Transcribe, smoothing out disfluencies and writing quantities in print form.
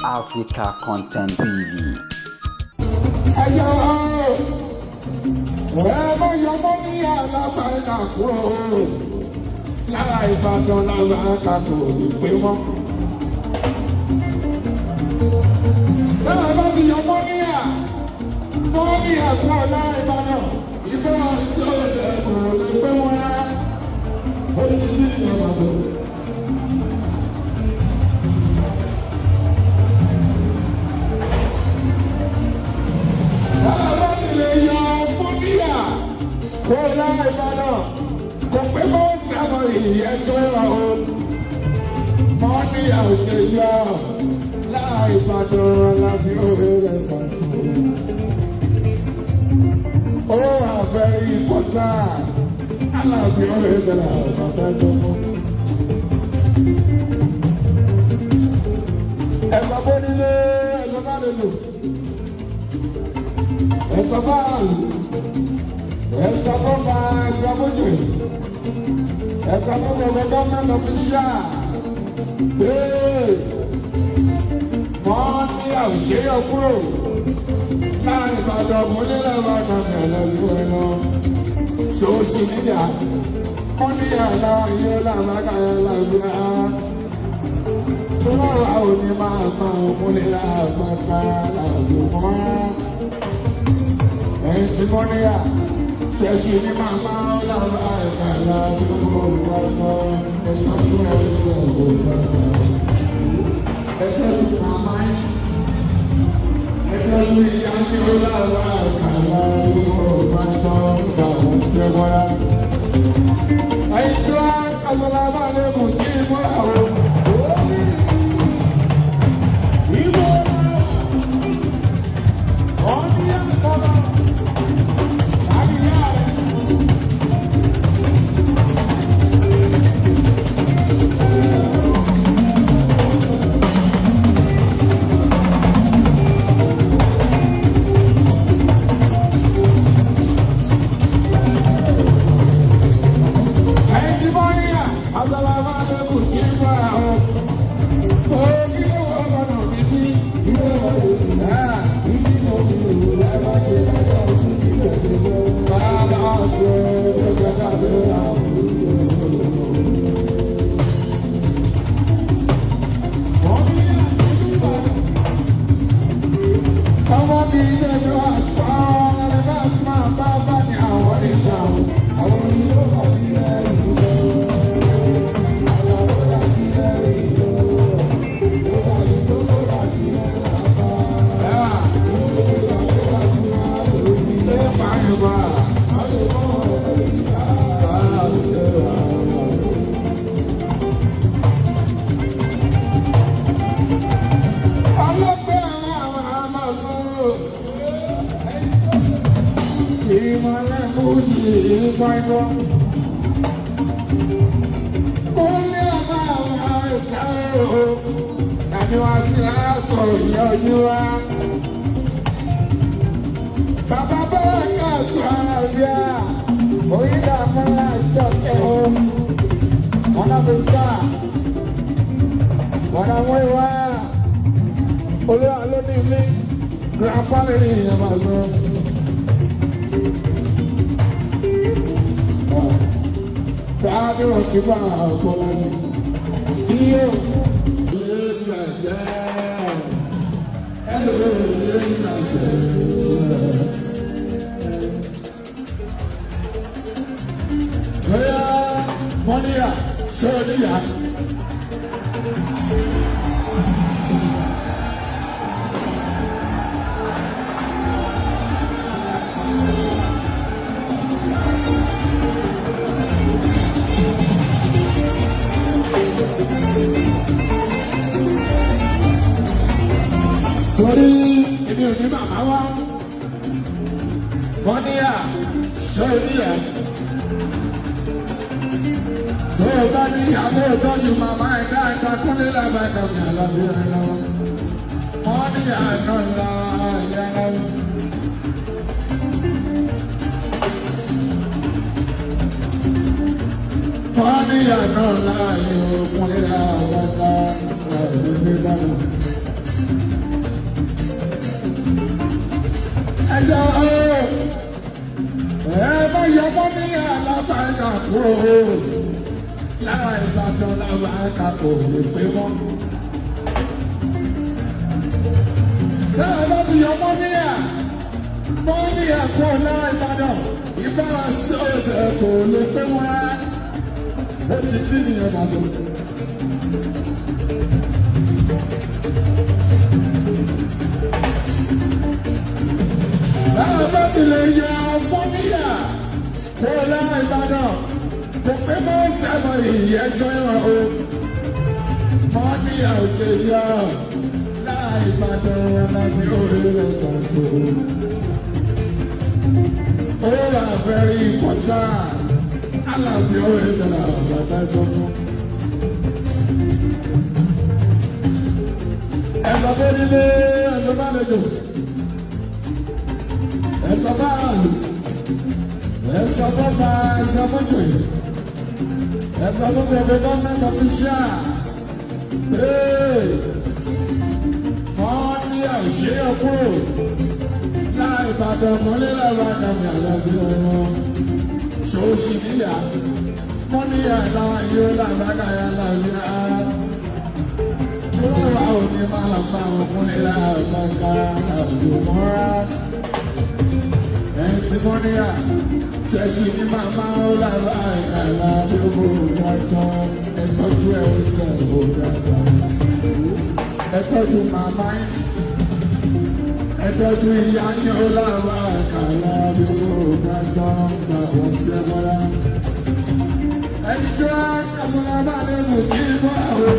Africa Content TV. Ẹyọ ẹ mọ yọmọ ní alábàárà kúrò lára Ìbàdàn lára àkàkọ ìpè wọn. Bẹ́ẹ̀ bá ti yọmọ níyà mọ́ ní àkúrò lára Ìbàdàn ìfẹ́ ọ̀sẹ̀ kò lè pé wọn rárá. Ó ti ní ìyọ̀bà tó. Bẹ́ẹ̀ bá ti lè yọ fún níyà kúrò lára Ìbàdàn kò pé kó sábà ìyẹn tó rà ó. Mọ́ ní àwùjọ yọ lára Ìbàdàn láti òwe rẹ̀ pàtó. Ó wà very important. Aláàbí òwe rẹ̀ bàbá tó mú. Ẹ̀sọ́ bó nílé ẹ̀sọ́ bá lè lò. Ẹ̀sọ́ bá lò. Ẹ̀sọ́ bó bá ẹ̀sọ́ bójú. Ẹ̀sọ́ bó gbogbo gọ́ọ̀mẹ̀ntì ọ̀fíṣà. Wọ́n ní àwùjọ kúrò láàrin Ìbàdàn mú nílẹ̀ Ìbàdàn bẹ̀rẹ̀ lú ẹ lọ. Ṣòṣì níyà, wọ́n ní àlá iye làbákà làbíà. Tọ́lá òní máa máa mú nílẹ̀ àgbàkà làbí wọ́n. Ẹ̀yìn tí wọ́n níyà, ṣẹ̀ṣì ní màmá làbá ẹ̀ka làbí wọ́n. Ẹ̀sán fún ẹ̀sẹ̀ òkúta. Ẹ̀sẹ̀ fún màmá yín. Ẹ̀sẹ̀ fún ìyá ní ọlọ́wà àkàlà ìwọ̀n bá tọ́ ìgbà òṣìṣẹ́ wọ́n. Ẹ̀yìn tí wọ́n kàṣọlá bá lè mú kí mú àwọn. Ìwọ ọ̀ní àkọ́lá tàbí ìyá rẹ̀. Ẹ̀yìn tí wọ́n ní àṣọlá bá lè mú kí mú àwọn. Ìmọ̀lẹ̀ fújì ìfọ̀ìfọ̀. Ó ní ọmọ àwọn ìsáré o. Tàbí wá sí aṣọ ìyọjú wa. Bàbá bọ́lá náà sọ àlàáfíà. Orílẹ̀ àmọ́lá ìjọkẹ́ o. Wọ́n náà fi sá. Wọ́n náà wọ́n ìwá. Olúwa ló ní ilé. Grandpa lè ní ìyẹn máa lọ. Tani òkè bá àkọlá ni? Iye Bóyá mọ́níyà ṣé o níyà? Sórí èmi ò ní màmá wá. Mọ́níyà ṣé o níyà? Tó o bá níyàwó tọ́jú màmá ẹ̀ dáadáa kúnlé lábàdàn ní àlàbí ẹ̀ lọ́wọ́. Mọ́níyà náà la ìyá lọ́wọ́. Mọ́níyà náà láàyè òkúnlé lábàdàn ní àlàbí ẹ̀ lọ́wọ́. ẹ̀ka kúrò lára Ìbàdàn lára ẹ̀ka kò lè pé mọ́. Sáà bá ti yọ mọ́níyà mọ́níyà kúrò lára Ìbàdàn ìbára sí ọ̀sẹ̀ kò lè pé mọ́ rárá. Ó ti dín nìyẹn bàbá. Báwo bá ti lè yọ mọ́níyà kúrò lára Ìbàdàn? Kò pé mọ́ sábà ìyẹ́jọ́ ìwọ̀n o. Mọ́níyà ò ṣe yọ lára Ìbàdàn lábẹ́ orílẹ̀ èdè. Ó wà very important. Alábí orílẹ̀ èdè bàbá sọ fún. Ẹ̀sọ́ tó nílé ẹ̀sọ́ bá lejò. Ẹ̀sọ́ bá àlù. Ẹ̀sọ́ tó bá ẹ̀sọ́ mọ́jòyè. Ẹ̀sọ́ tó gbogbo government officials. Wọ́n ní àìṣe ọkúrò lára Ìbàdàn mọ́lẹ́ lára àkàmì àlàbí ọ̀rọ̀ ṣòṣì níyà wọ́n ní àlà yóò làbákàyà làbí ara. Lọ́wọ́ òní máa bá ọkùnrin láàbàkà àbí mọ́ra. Ẹ̀yìn tí wọ́n ní à ṣẹ̀ṣì ní màmá ó làbá àkàlà gbogbo ìwọ̀ntàn ẹ̀tọ́jú ẹ̀ ó sẹ̀ ó dáadáa. Ẹ tọ́jú màmá yín. Ẹ tọ́jú ìyá yín ó làbá àkàlà gbogbo ìwọ̀ntàn gbà wọ́n sí ẹ bọ́lá. Ẹni tí wọ́n kàṣọ́lá bá lè mú kí bọ́ àwọn.